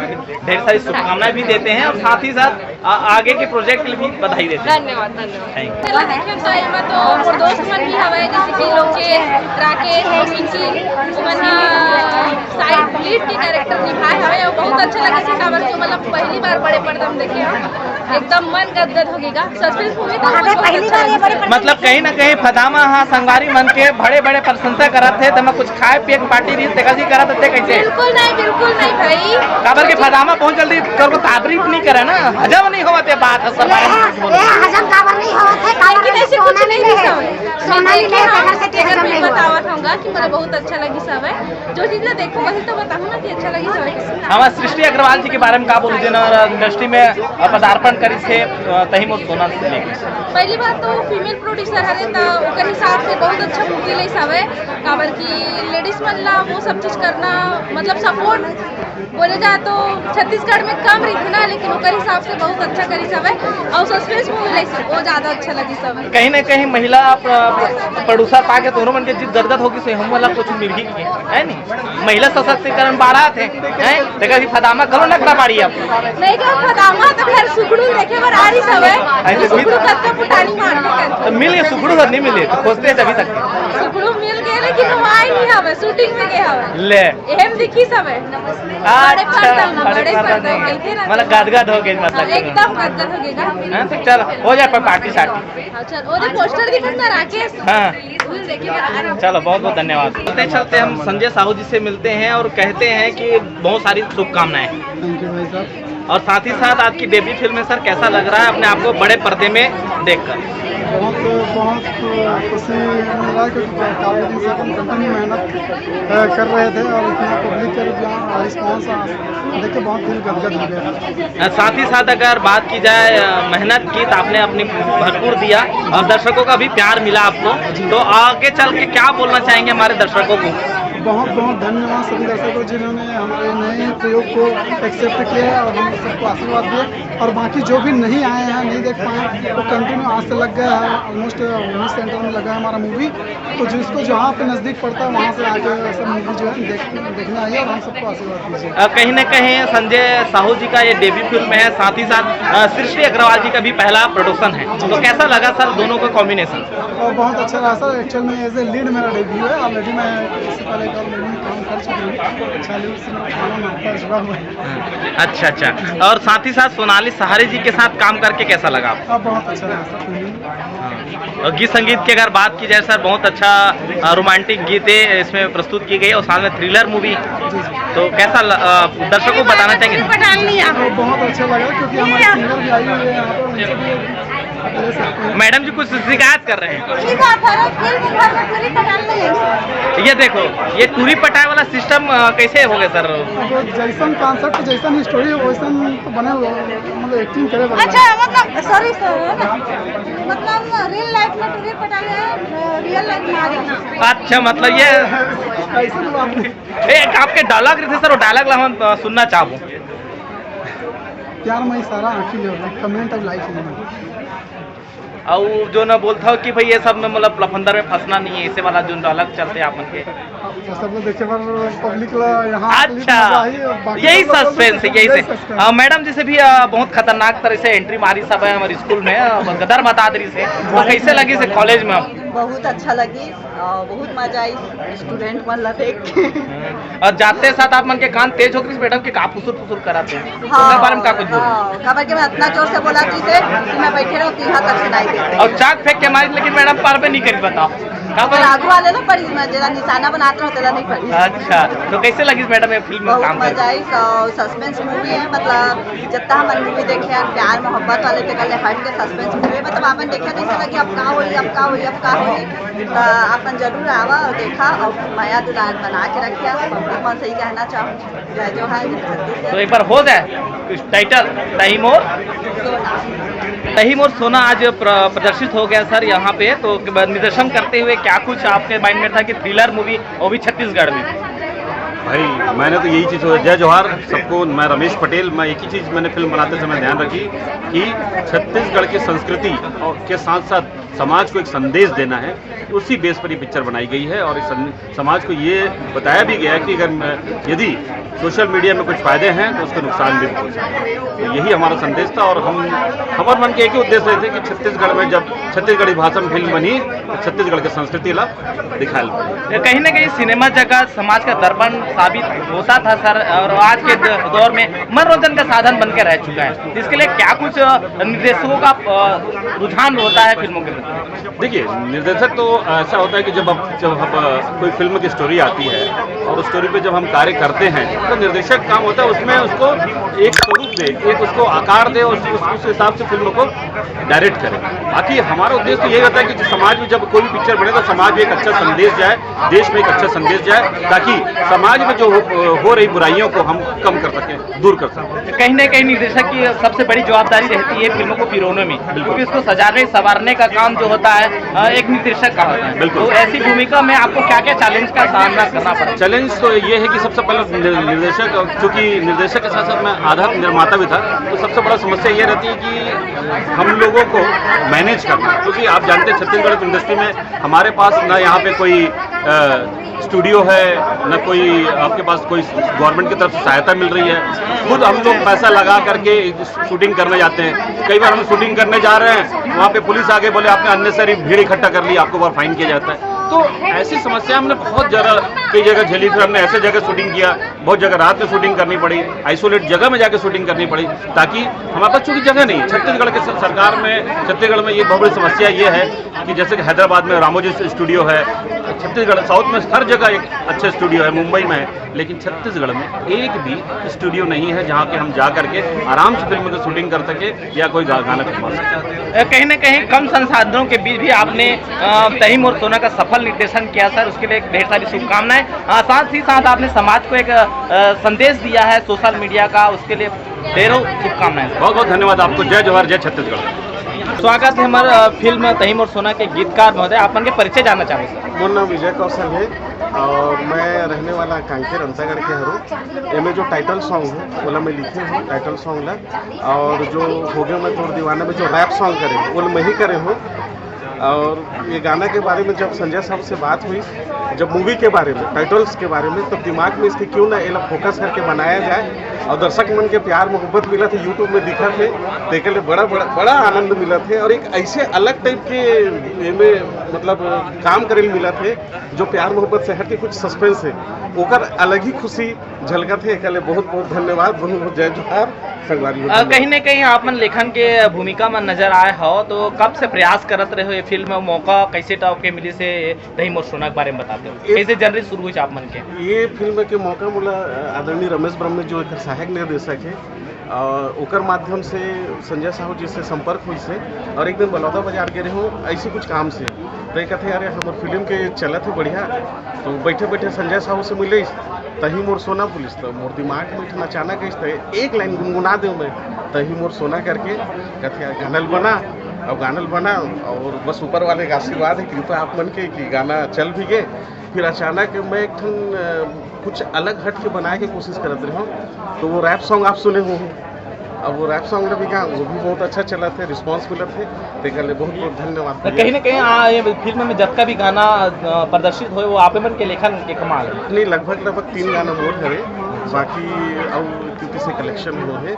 ढेर सारी शुभकामनाएं भी देते हैं और साथ ही साथ आ, आगे के प्रोजेक्ट के लिए भी बधाई देते हैं। धन्यवाद, धन्यवाद। Thank you। चला देखे तो एमा तो मोर दोस्त मन भी हवय, जैसे कि लोकेश, राकेश, पिंकी, ओमन ह साइड लीड के कैरेक्टर निभाए हवय और बहुत अच्छा लगे से काबर कि मतलब पहली बार बड़े पर्दा में देखे हम, एकदम मन गदगद हो गया। सस्पेंस मूवी तो बहुत अच्छा लगे। मतलब कहीं ना कहीं फदामा हा संगवारी मन के बड़े बड़े प्रशंसा करत हे, त मैं कुछ खाए पिए के पार्टी रहिस, तेकर जी करत हे, कैसे? बिल्कुल नहीं, बिल्कुल नहीं भाई। काबर के फदामा बहुत जल्दी कर को तारीफ नहीं करे ना, हजम नहीं होवत ये बात है सब। ये, ये हजम काबर नहीं होवत है, काबर लेकिन ऐसे सोना कुछ नहीं नहीं है। है। सोना नहीं है, तेकर से नहीं हजम नहीं होवत। बतावत होगा कि मुझे बहुत अच्छा लगी सब है। जो चीज ला देखो वही तो बताऊँ ना कि अच्छा लगी सब है। हमारे सृष्टि अग्रवाल जी के बारे में का बोलू, जेना इंडस्ट्री में पदार्पण करिस हे, अ, तही मोर सोना से लेके। पहली बात तो फीमेल प्रोड्यूसर हरे, त ओकर हिसाब से बहुत अच्छा मूवी ले हवे, काबर कि लेडीज मन ला वो सब चीज करना, मतलब सपोर्ट बोले जाए तो छत्तीसगढ़ में कम रही ना, लेकिन ओकर हिसाब से बहुत अच्छा करी हवे। और सस्पेंस मूवी ले, वो ज्यादा अच्छा लगी सब। कहीं ना कहीं महिला प्र-, प्रोड्यूसर पाके दोनों मन के जीत गदगद होगी, से हम वाला कुछ मिल ही नहीं है, है नहीं? महिला सशक्तिकरण बाढ़त हे, हैं? देखा कि फदामा करो नखरा बाड़ी अब। नहीं तो फदामा तो खैर सुखड़ू देखे बर आ रही सब है। ऐसे तो भी सुखड़ू कत्ता पुटानी मार के कर। तो मिल गए सुखड़ू, नहीं मिले तो खोजते हैं अभी तक। सुखड़ू मिल गए लेकिन वो आए नहीं हवे, शूटिंग में गए हवे। ले। एहम दिखी सब है। बड़े अच्छा, पर्दा में, बड़े बड़े पर्दा पर्दा में, में। कहिथे ना। मतलब गदगद हो गए मतलब। एकदम गदगद हो गए ना। हाँ, तो चलो, हो जाए पर पार्टी शार्टी। हाँ, चल, ओदे पोस्टर दिखत ना राकेश। हाँ। चलो, बहुत बहुत धन्यवाद। चलते चलते हम संजय साहू जी से मिलते हैं और कहते हैं कि बहुत सारी शुभकामनाएं। थैंक यू भाई साहब। और साथ ही साथ आपकी डेब्यू फिल्म है सर, कैसा लग रहा है अपने आप को बड़े पर्दे में देखकर? बहुत बहुत खुशी मिला, क्योंकि काफ़ी दिन से अपन कंटिन्यू मेहनत अ, कर रहे थे और इतना पब्लिक का रिस्पॉन्स देख के बहुत दिल गदगद हो गया। अ, साथ ही साथ अगर बात की जाए अ, मेहनत की, तो आपने अपनी भरपूर दिया और दर्शकों का भी प्यार मिला आपको। तो आगे चल के क्या बोलना चाहेंगे हमारे दर्शकों को? बहुत बहुत धन्यवाद सभी दर्शकों, जिन्होंने हमारे नए प्रयोग को एक्सेप्ट किया है और हम सबको आशीर्वाद दिए। और बाकी जो भी नहीं आए हैं, नहीं देख पाए, वो कंटिन्यू आज से लग गया है, ऑलमोस्ट उन्नीस सेंटर में लगा है हमारा मूवी। तो जिसको जहाँ पे नज़दीक पड़ता है, वहाँ से आके सब मूवी जो है देख, देखने आइए और हम सबको आशीर्वाद दीजिए। अ, कहीं ना कहीं संजय साहू जी का ये डेब्यू फिल्म है, साथ ही साथ अ, सृष्टि अग्रवाल जी का भी पहला प्रोडक्शन है, तो कैसा लगा सर दोनों का कॉम्बिनेशन? और बहुत अच्छा रहा सर। एक्चुअल में एज ए लीड मेरा डेब्यू है। ऑलरेडी मैं इससे पहले एक और मूवी में काम कर चुकी हूँ। अच्छा, लीड से मेरा पुराना नाता जुड़ा हुआ है। अच्छा अच्छा। और साथ ही साथ सोनाली सहारे जी के साथ काम करके कैसा लगा आपको? अब बहुत अच्छा रहा सर फीलिंग। और गीत संगीत की अगर बात की जाए सर, बहुत अच्छा रोमांटिक गीतें इसमें प्रस्तुत की गई और साथ में थ्रिलर मूवी, तो कैसा ल- अ, दर्शकों को बताना चाहेंगे? तो बहुत अच्छा लगा, क्योंकि हमारे सिंगर भी आई हुई है यहाँ पर, उनसे भी ले सकते हैं। मैडम जी कुछ शिकायत कर रहे हैं। अच्छी बात है, फिल्म घर में पूरी पटाल में लेंगे। ये देखो, ये टूरी पटाए वाला सिस्टम कैसे हो गया सर? अब जैसन कॉन्सेप्ट, जैसन स्टोरी, वैसन तो बने हुए, मतलब एक्टिंग करे बने। अच्छा, मतलब सॉरी सर, है ना, मतलब रियल लाइफ में टूरी पटाल है, रियल लाइफ में आ गया। अच्छा, मतलब ये ऐसे बोला आपने। एक आपके डायलॉग रहिथे सर, वो डायलॉग ला हम अ, सुनना चाहबो। प्यार में इशारा आँखी ले, कमेंट और लाइक नहीं। और जो ना बोलता हो कि भाई ये सब में मतलब लफंदर में फंसना नहीं है, ऐसे वाला जो डायलॉग चलते हैं आप उनके। वो सब लोग देखे पर पब्लिक ला यहाँ अच्छा, यही सस्पेंस है, यही से। अ, मैडम जी से भी अ, बहुत खतरनाक तरह से एंट्री मारी सब है हमारे स्कूल में, अ, गदर बता दे रही से। तो कैसे लगी से कॉलेज में? बहुत अच्छा लगी और बहुत मजा आई स्टूडेंट मन ला देख के। और जाते साथ आप मन के कान तेज हो गई मैडम के का फुसुर फुसुर कराते हैं, तो ओकर बारे में का कुछ बोलो? हाँ, काबर के मैं इतना जोर से बोला तुझे कि मैं बैठे रहूँ, यहाँ तक सुनाई देते। और चाक फेंक के मारी, लेकिन मैडम पार पे नहीं करी, बताओ का पर आगू वाले ना पड़ी, मैं जरा निशाना बनाते रहते ला नहीं पड़ी। अच्छा, तो कैसे लगी मैडम ये फिल्म में बहुत काम मजा करके? आई। सस्पेंस मूवी है, मतलब जितना हमन मूवी देखे हैं प्यार मोहब्बत वाले ते कल हट के सस्पेंस मूवी है, मतलब आपन देखे तो ऐसा लगे अब का होई, अब का होई, अब का होई। तो आपन जरूर आवा और देखा और मया दुलार बना के रखिया। पब्लिक मन से ही कहना चाहूँ, जय जोहार, जय छत्तीसगढ़। तो एक बार हो जाए कुछ टाइटल तही मोर, तही मोर सोना आज प्र, प्रदर्शित हो गया सर यहाँ पे, तो निर्देशन करते हुए क्या कुछ आपके माइंड में था कि थ्रिलर मूवी वो भी छत्तीसगढ़ में? भाई, मैंने तो यही चीज़ सोचा। जय जोहार सबको। मैं रमेश पटेल। मैं एक ही चीज़ मैंने फिल्म बनाते समय ध्यान रखी कि छत्तीसगढ़ की संस्कृति और के साथ साथ समाज को एक संदेश देना है, उसी बेस पर ये पिक्चर बनाई गई है। और इस सं- समाज को ये बताया भी गया है कि अगर मैं- यदि सोशल मीडिया में कुछ फ़ायदे हैं तो उसके नुकसान भी बहुत हैं। तो यही हमारा संदेश था। और हम, हमारे मन के एक ही उद्देश्य रहे थे कि छत्तीसगढ़ में जब छत्तीसगढ़ी भाषा में फिल्म बनी तो छत्तीसगढ़ की संस्कृति ला दिखा लो। कहीं ना कहीं सिनेमा जगत समाज का दर्पण साबित होता था सर, और आज के द- दौर में मनोरंजन का साधन बन के रह चुका है, इसके लिए क्या कुछ अ, निर्देशकों का अ, रुझान होता है फिल्मों के प्रति? देखिए, निर्देशक तो ऐसा होता है कि जब अब जब हम अ, कोई फिल्म की स्टोरी आती है और उस स्टोरी पे जब हम कार्य करते हैं तो निर्देशक काम होता है उसमें उसको एक स्वरूप दे, एक उसको आकार दे और उस, उस हिसाब से फिल्म को डायरेक्ट करे। बाकी हमारा उद्देश्य तो यही रहता है कि समाज में जब कोई भी पिक्चर बने तो समाज में एक अच्छा संदेश जाए, देश में एक अच्छा संदेश जाए, ताकि समाज में जो हो, हो रही बुराइयों को हम कम कर सकें, दूर कर सकें। कहीं ना कहीं निर्देशक की सबसे बड़ी जवाबदारी रहती है फिल्मों को पिरोने में, क्योंकि उसको सजाने संवारने का काम जो होता है अ, एक निर्देशक का होता है। बिल्कुल। तो ऐसी भूमिका में आपको क्या क्या चैलेंज का सामना करना पड़ा? चैलेंज तो ये है कि सबसे पहले निर्देशक, चूंकि निर्देशक के साथ साथ मैं आधा निर्माता भी था, तो सबसे बड़ा समस्या ये रहती है कि हम लोगों को मैनेज करना, क्योंकि आप जानते हैं छत्तीसगढ़ इंडस्ट्री में हमारे पास ना यहाँ पे कोई अ, स्टूडियो है, ना कोई आपके पास कोई गवर्नमेंट की तरफ से सहायता मिल रही है। खुद हम लोग पैसा लगा करके शूटिंग करने जाते हैं। कई बार हम शूटिंग करने जा रहे हैं, वहाँ पे पुलिस आके बोले आपने अननेसेसरी भीड़ इकट्ठा कर ली, आपके ऊपर फाइन किया जाता है। तो ऐसी समस्या हमने बहुत ज़्यादा कई जगह झेली। फिर हमने ऐसे जगह शूटिंग किया, बहुत जगह रात में शूटिंग करनी पड़ी, आइसोलेट जगह में जाके शूटिंग करनी पड़ी, ताकि हमारे पास चूंकि जगह नहीं है। छत्तीसगढ़ के स- सरकार में, छत्तीसगढ़ में ये बहुत बड़ी समस्या ये है कि जैसे कि हैदराबाद में रामोजी स्टूडियो है, छत्तीसगढ़, साउथ में हर जगह एक अच्छे स्टूडियो है, मुंबई में है, लेकिन छत्तीसगढ़ में एक भी स्टूडियो नहीं है जहाँ के हम जा करके आराम से फिल्म की शूटिंग कर सके या कोई गा-, गाना फिल्मा सके। अ, कहीं ना कहीं कम संसाधनों के बीच भी आपने अ, तही मोर सोना का सफल निर्देशन किया सर, उसके लिए एक ढेर सारी शुभकामनाएं। अ, साथ ही साथ आपने समाज को एक अ, संदेश दिया है सोशल मीडिया का, उसके लिए ढेरों शुभकामनाएं सर। बहुत बहुत धन्यवाद आपको। जय जोहार, जय छत्तीसगढ़। स्वागत है हमारे अ, फिल्म तही मोर सोना के गीतकार महोदय, आप मन के परिचय जानना चाहूँगा सर। मोर नाम विजय कौशल है और मैं रहने वाला कांकेर अंतागढ़ के हरो। एमे जो टाइटल सॉन्ग है, ओला मैं लिखे हूँ टाइटल सॉन्ग ला। और जो हो गया मैं तोर दीवाना में जो रैप सॉन्ग करे, वो मैं ही करे हूँ। और ये गाना के बारे में जब संजय साहब से बात हुई, जब मूवी के बारे में, टाइटल्स के बारे में, तब दिमाग में इसके क्यों ना एला फोकस करके बनाया जाए। और दर्शक मन के प्यार मोहब्बत मिला थे, यूट्यूब में दिखा थे, देखे ले बड़ा बड़ा बड़ा आनंद मिला थे। और एक ऐसे अलग टाइप के एमे मतलब काम करे मिला थे, जो प्यार मोहब्बत से हट के कुछ सस्पेंस है, ओकर अलग ही खुशी झलकत है। एकर ले बहुत बहुत धन्यवाद, बहुत बहुत जय जोहार संगवारी हो। अ, कहीं ना कहीं आप मन लेखन के भूमिका में नजर आए हो, तो कब से प्रयास करत रहे हो ये फिल्म में, मौका कैसे टाइप के मिली से तही मोर सोना के बारे में बताते हो, ये- कैसे जर्नी शुरू हुई आप मन के? ये फिल्म के मौका मोला अ, आदरणीय रमेश ब्रह्म जो एक सहायक निर्देशक है, और ओकर माध्यम से संजय साहू जी से संपर्क हुई से, और एक दिन बलौदा बाजार गे रहे हूँ ऐसी कुछ काम से, तो ये कहते यार हमर फिल्म के चलत है बढ़िया। तो बैठे बैठे संजय साहू से मिले, तही मोर सोना पुलिस, तो मोर दिमाग में इतना अचानक है, तो एक लाइन गुनगुना दे मैं, तही मोर सोना करके। कहते यार गानल बना, अब गानल बना, और बस ऊपर वाले का आशीर्वाद है, कृपा आप मन के कि गाना चल भी गए। फिर अचानक मैं एक ठन अ, कुछ अलग हट के बनाए के कोशिश करत रहे हूँ, तो वो रैप सॉन्ग आप सुने हो। अब वो रैप सॉन्ग भी गा, वो भी बहुत अच्छा चला थे, रिस्पॉन्स मिला थे, तेकर ले बहुत बहुत धन्यवाद तो कहीं ना कहीं आ, ये फिल्म में जतका भी गाना अ, प्रदर्शित होए, वो आप मन के लेखन के कमाल है। नहीं, लगभग लगभग तीन गाना मोर हरे, बाकी और किसी से कलेक्शन हुआ है।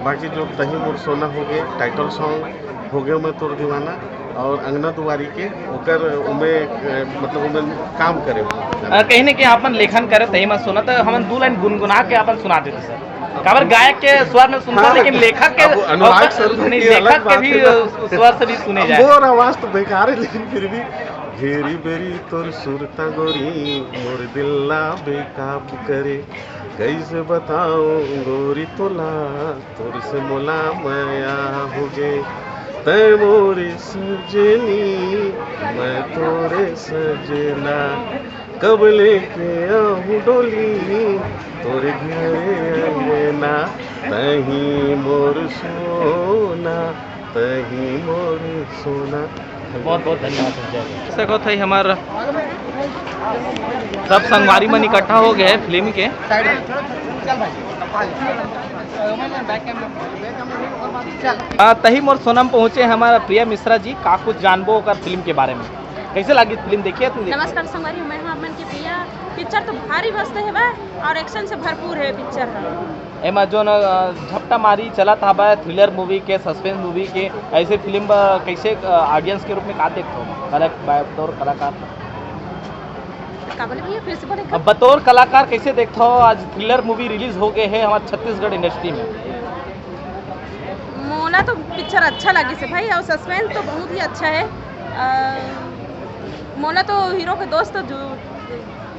बाकी जो तही मोर सोना हो गए, टाइटल सॉन्ग हो गए मैं तोर दीवाना, और अंगना दुआरी के ओकर उमे अ, मतलब उमे काम करे। अ, कहीं ना कहीं अपन लेखन करे तही मोर सोना, तो हमन दू लाइन गुनगुना के अपन सुना देते सर। काबर गायक के स्वर में सुनता, हाँ। लेकिन लेखक के अब अनुराग सर नहीं, ये अलग लेखक के बात भी है ना। अ, स्वर से भी सुने जाए। मोर आवाज तो बेकार है, लेकिन फिर भी घेरी बेरी तोर सुरता गोरी, मोर दिल ला बेकाबू करे, कैसे बताऊं गोरी तोला, तोर से मोला मया हो गे। तै मोरे सजनी, मैं तोरे सजना, कब लेके आहूं डोली, तोरे घरे अंगना, तही मोर सोना, तही मोर सोना। बहुत बहुत धन्यवाद संजय। देखो थे हमार सब संगवारी मन इकट्ठा हो गए हैं फिल्म के। आ, तही मोर सोना में पहुँचे हैं हमारा प्रिया मिश्रा जी। का कुछ जानबो ओकर फिल्म के बारे में, कैसे लगी फिल्म, देखिए तुम? नमस्कार संगवारी, मैं हूँ आप मन के प्रिया। पिक्चर तो भारी मस्त है बा और एक्शन से भरपूर है पिक्चर है। एमा जोन अ, झपटा मारी चलत हवय, थ्रिलर मूवी के, सस्पेंस मूवी के, ऐसे फिल्म बर कैसे अ, ऑडियंस के रूप में का देखथो? कला-, बतौर कलाकार। का बोले भैया, फिर से बोले। अब बतौर कलाकार कैसे देखथो, आज थ्रिलर मूवी रिलीज हो गए है हमारे छत्तीसगढ़ इंडस्ट्री में? मोला तो पिक्चर अच्छा लगिस हे भाई, और सस्पेंस तो बहुत ही अच्छा है। अ, मोला तो हीरो के दोस्त जो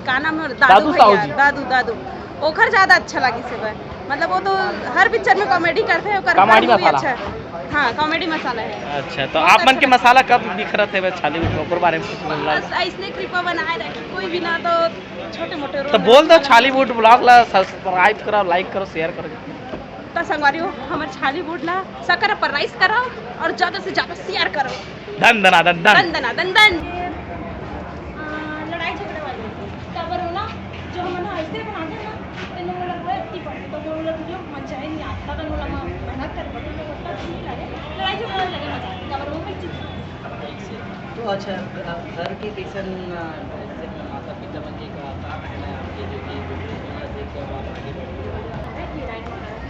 का नाम है, दादू दादू साहू भैया, जी। दादू, दादू, ओखर ज्यादा अच्छा लगिस हे भाई। मतलब वो तो हर पिक्चर में कॉमेडी करते हैं, ओकर कॉमेडी भी मसाला। अच्छा है। हाँ, कॉमेडी मसाला है। अच्छा, तो आप मन के मसाला कब बिखरत है छालीवुड में, ओकर बारे में कुछ बोलना? बस ऐसने कृपा बनाए रखे, कोई भी ना तो छोटे मोटे रोल तो बोल दो, छालीवुड ब्लॉग ला सब्सक्राइब करो, लाइक करो, शेयर करो। तो संगवारी हो, हमर छालीवुड ला सकर पर राइस करो और ज्यादा से ज्यादा शेयर करो। धन धना धन धन। दन दना दन दन। आ, लड़ाई झगड़ा वाली। काबर हो ना, जो हमन ह ऐसे बनाते ना, तेनो मोला रोए अति पड़े, तो मोला वीडियो मन चाहे नहीं आता, तो मोला मैं मेहनत कर पड़े, तो ओतना अच्छा नहीं लगे। लड़ाई झगड़ा वाली लगे मजा, काबर वो मैं चीज। तो अच्छा, घ-, घर के कैसन, अ, जैसे अपने माता पिता मन के का, का कहना है आपके, जो कि वीडियो बना देख के अब आप आगे बढ़ गए? हीरोइन वगैरह,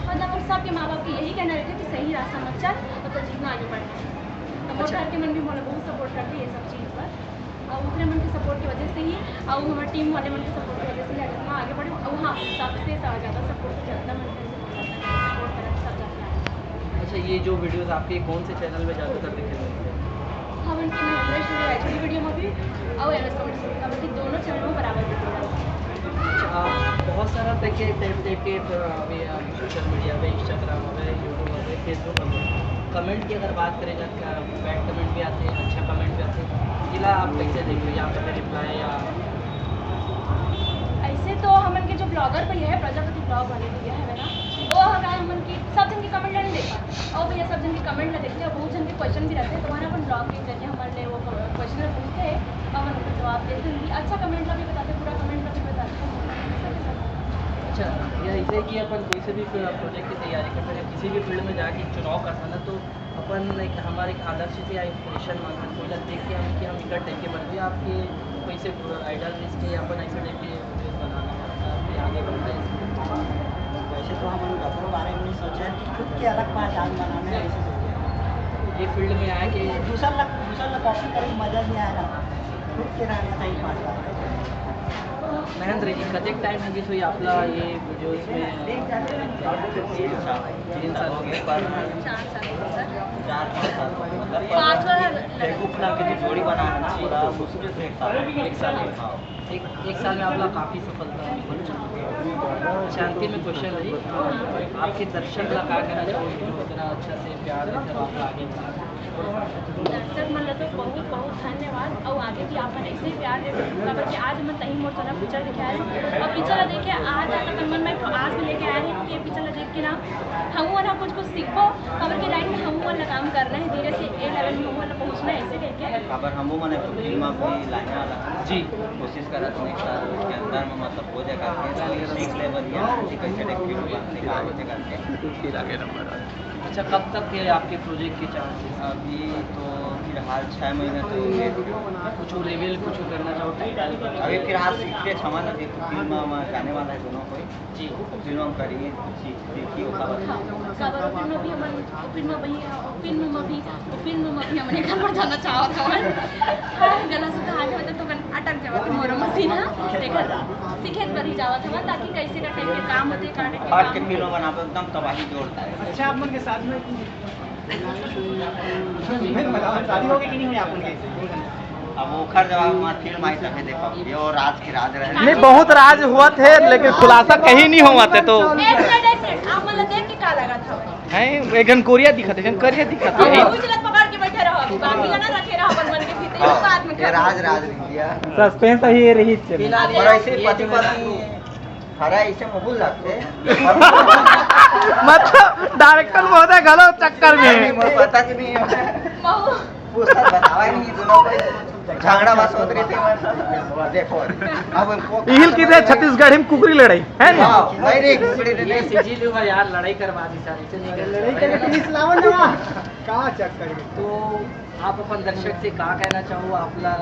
मतलब सबके माँ बाप के यही कहना रहता है कि सही रास्ता मत चल, तब तो जीतना आगे बढ़। तो मोर अच्छा। घर के मन भी मोला बहुत सपोर्ट करते ये सब चीज़ पर, और ओकरे मन के सपोर्ट की वजह से ही, और हमारे टीम वाले मन के सपोर्ट की वजह से ही आज इतना आगे बढ़े। और हाँ, सबसे ज़्यादा सपोर्ट तो जनता मन के सपोर्ट करना, सब जनता है। अच्छा, ये जो वीडियोज़ आपके कौन से चैनल में ज़्यादातर दिखे? हम इनके महेंद्र स्टूडियो एचडी वीडियो में भी, और एमएस देखिए, टाइप टाइप के, अ, अभी, अ, सोशल मीडिया पे, Instagram हवे, YouTube हवे, Facebook हवे, कमेंट की अगर बात करें जाए, बैड कमेंट भी आते हैं, अच्छा कमेंट भी आते हैं, जिला आप कैसे देखते हो, यहाँ पर रिप्लाई या? ऐसे तो हमन के जो ब्लॉगर भैया है, प्रजापति ब्लॉग वाले भैया है ना, वो हर हमन की सब जन की कमेंट नहीं देख पाते, और भैया सब जन की कमेंट ना देखते, और बहुत जन के क्वेश्चन भी रहते हैं, तो हमारे अपन ब्लॉग के जरिए हमारे लिए वो क्वेश्चन पूछते हैं, और हमन उनका जवाब देते हैं, अच्छा कमेंट ला भी बताते, पूरा कमेंट ला भी बताते हैं। अच्छा, या ऐसे कि अपन कोई से भी प्रोजेक्ट की तैयारी करते हैं, किसी भी फील्ड में जाके चुनाव करता ना, तो अपन एक, हमारे एक आदर्श से या इंस्पिरेशन मांगते हैं, कोई ला देख के हम, कि हम इकर टाइप के बनते हैं, आपके कोई से आइडल लिस्ट है, अपन ऐसे टाइप के वीडियोस बनाना है, आपके आगे बढ़ना है इसमें? वैसे तो हम अपने बारे में नहीं सोचे हैं कि खुद की अलग पहचान बनाना है, ऐसे सोचे हैं। ये फील्ड में आया कि दूसर ला, दूसर ला कॉपी करे में मजा नहीं आएगा, खुद के रहना चाहिए पहचान। महेंद्र जी, कतेक टाइम होगी तो आपला ये वीडियोस में? तीन साल हो गए। चार साल हो गए, सर। चार पाँच साल हो गए, मतलब, पाँच बार फेसबुक नाम की जो जोड़ी बना है ना, पूरा मुश्किल से एक साल। एक साल। हाँ। एक, एक साल में आपला काफ़ी सफलता मिली। अच्छा, अंतिम में क्वेश्चन रही, आपके दर्शक ला का कहना चाहोगे, जो इतना अच्छा से प्यार देते हो, आपका आगे बढ़ा? दर्शक मन ला तो बहुत बहुत धन्यवाद, और आगे भी आप मन ऐसे ही प्यार देते, काबर कि आज मन तही मोर सोना पिक्चर देखे आए, और पिक्चर देखे आज तक मन में एक ठो आस भी लेके आए हैं कि ये पिक्चर देख के ना हम मन कुछ कुछ सीखबो, काबर के लाइन में हम मन ला काम करना है, धीरे से ए लेवल में हम मन ला पहुंचना है, ऐसे करके। काबर हमू मन एक फिल्म भी लाने वाला है। जी। कोशिश करत हन एक साल के अंदर में, मतलब, हो जाए करके, सीख ले बढ़िया, कि कैसे एक फिल्म बनथे, का होथे करके। अच्छा, कब तक के आपके प्रोजेक्ट के चांसेस? अभी तो फिलहाल छः महीना तो ये कुछ रिवील कुछ करना चाहो टाइटल? अभी फिलहाल सीखते छमन, अभी तो फिल्म में जाने वाला है दोनों कोई। जी। फिल्म हम करिए, कुछ सीख, सीखिए, ओका बता। हाँ, काबर फिल्म में भी हमन, फिल्म में भी, फिल्म में भी, फिल्म में भी हमन एक बार जाना चाहत हवन। हाँ, गला सुधार होता तो अपन अटक जावत मोर मसीन, हाँ। देखा, सीखे बर ही जावत हवन, ताकि कैसे का टाइप के काम होते, का टाइप के आज के काम। फिल्म बनाबे एकदम तबाही जोरदार है। अच्छा, आप मन के साथ में शादी हो गई कि नहीं हुई आप उनके? अब ओखर जवाब हमार फिल्म आई तभे दे पाऊंगी। ये और राज के राज रहे। नहीं, बहुत राज हुआ थे, लेकिन खुलासा कहीं नहीं हुआ थे तो। एक मिनट, एक मिनट, आप मतलब देख के का लगा था? हैं, एक घन कोरिया दिखत है, एक घन करिया दिखत है। हाँ, उजलत पकड़ के बैठे रहो, अभी बाकी जना रखे रहो अपन मन के भीतर, हाँ, बाद में ये राज, राज नहीं दिया। सस्पेंस ही ये रही चले। फिलहाल और ऐसे ये पति पत्नी हरा ऐसे मुकुल लगते। मतलब डायरेक्टर महोदय घलो चक्कर में नहीं, है। नहीं, मोर पता कि नहीं है। महू। पूछता बतावा ही नहीं, दोनों कोई झगड़ा बस होत रही थी। देखो, अब हमको इहिल की थे छत्तीसगढ़ी में कुकरी लड़ाई, है ना? हाँ, नहीं, नहीं, कुकरी ये नहीं। सीजी लूंगा यार, लड़ाई करवा दी सारी से, नहीं लड़ाई करवा। करके पुलिस लावन ना, का चक्कर में? तो आप अपन दर्शक से का कहना चाहो, आपला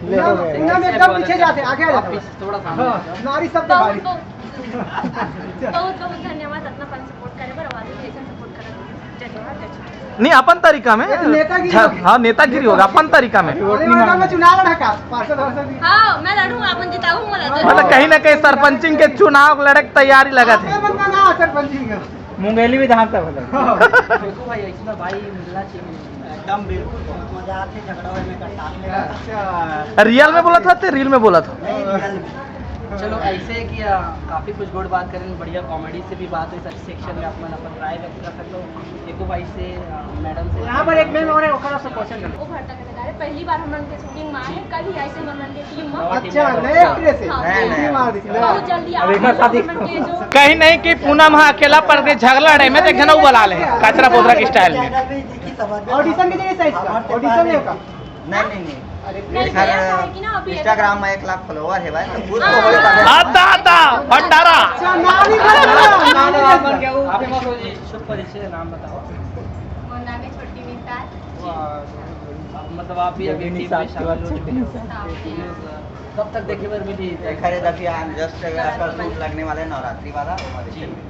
ले, हो गए। एकदम, एकदम पीछे जाते, आगे आ जाते। आप पीछे थोड़ा सामने हाँ, आ जाओ। नारी शब्द बहुत, भारी। बहुत, बहुत, बहुत धन्यवाद, इतना फन सपोर्ट करे बर, और आगे भी ऐसे सपोर्ट करत रहिए। जय जोहार, जय छत्तीसगढ़। नहीं, अपन तरीका में। ये तो नेतागिरी झ-, होगी। हाँ, नेतागिरी होगा, अपन तरीका में। अरे, मैडम, मैं चुनाव लड़ा का? पार्षद, वार्षद भी। हाँ, मैं लड़ूंगा, अपन जिताऊ मोला। मतलब, कहीं ना कहीं सरपंचिंग के चुनाव लड़े के तैयारी लगा थे। आपने बनना ना, सरपंचिंग का। मुंगेली विधानसभा लड़े। हाँ। देखो भाई, ऐसा भाई मिलना चाहिए। एकदम बिल्कुल, बहुत मजा आथे झगड़ा होए में, करताल में। अच्छा। रियल में बोला था ते रील में बोला था? नहीं, रियल में। चलो, ऐसे है कि, आ, काफ़ी कुछ गुड बात करें, बढ़िया कॉमेडी से भी बात हुई, सच सेक्शन में अपन अपन राय व्यक्त कर सकते हो। एको भाई से, आ, मैडम से। यहाँ पर एक मैम और है, ओकरा से क्वेश्चन करो। वो भरता के बेटा रे, पहली बार हम लोग के शूटिंग में आए हैं, कल ही आए थे हम लोग के टीम में। अच्छा, नए एक्ट्रेस है? हाँ। नए, नए। टीम आ रही है। बहुत जल्दी अब आप एक बार लोग शादी हम लोग के जो कहीं नहीं कि पूनम हाँ अकेला पड़ गई, झगड़ा लड़े में तो एक जना वो बुला ले, कचरा पोतरा की स्टाइल में। ऑडिशन की जगह से इसका, ऑडिशन नहीं होगा। नहीं, नहीं, नहीं। अरे, नहीं, सर, भैया, क्या है कि ना, अभी Instagram में एक लाख फॉलोअर है भाई, तो खुद को हाँ। होए तबे। आता, आता, भंडारा। अच्छा, नाम ही भंडारा, नाम ही भंडारा। आप एक बार जी शुभ परिचय, नाम बताओ। मोर नाम है छोटी मिताल। वाह, मतलब आप भी अभी योगिनी टीम में साहब के शामिल हो बाद चुके हो। छोटी मिताल। हाँ। कब तक देखे बर मिली? एक हरे दफिया हम just कल शूट लगने वाले हैं नवरात्रि वाला, हमारे जी। क्षेत्र में।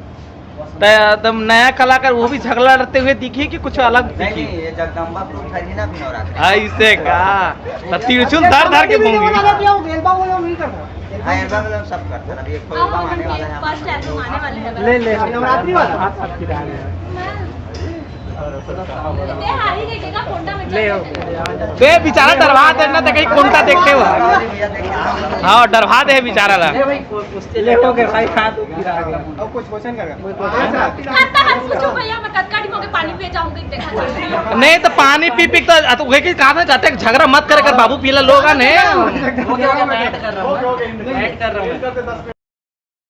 त-, तब नया कलाकार वो भी झगड़ा लड़ते हुए दिखी कि कुछ अलग नहीं, दिखी? नहीं, ये जगदम्बा ग्रुप है जी ना, अभी नवरात्रि। ऐसे का? तो तिरछुल धर धर के भूंगी। हाँ, एल्बम, एल्बम सब करते हैं। अभी एक ठो एल्बम आने वाला है। फर्स्ट एल्बम आने वाला है। ले, ले। नवरात्रि वाला। हाथ, हाथ की डाल। ले आओ। बे बेचारा डरवा दे ना, ते कहीं कोंटा देख के हो। हाँ, डरवा दे बेचारा ला। ले हो गए भाई, हाथ उठ गया। अब कुछ क्वेश्चन कर। हाथ तो हाथ पूछो भैया, मैं कतका दिन हो गए पानी पिए जाऊंगी, देखा जाए। नहीं तो पानी पी पी के तो, तो वही की कहा था, जाते झगड़ा मत करे कर बाबू, पीला लोग आने। हो गया, हो गया, मैं ऐड कर रहा हूँ, ऐड कर रहा हूँ।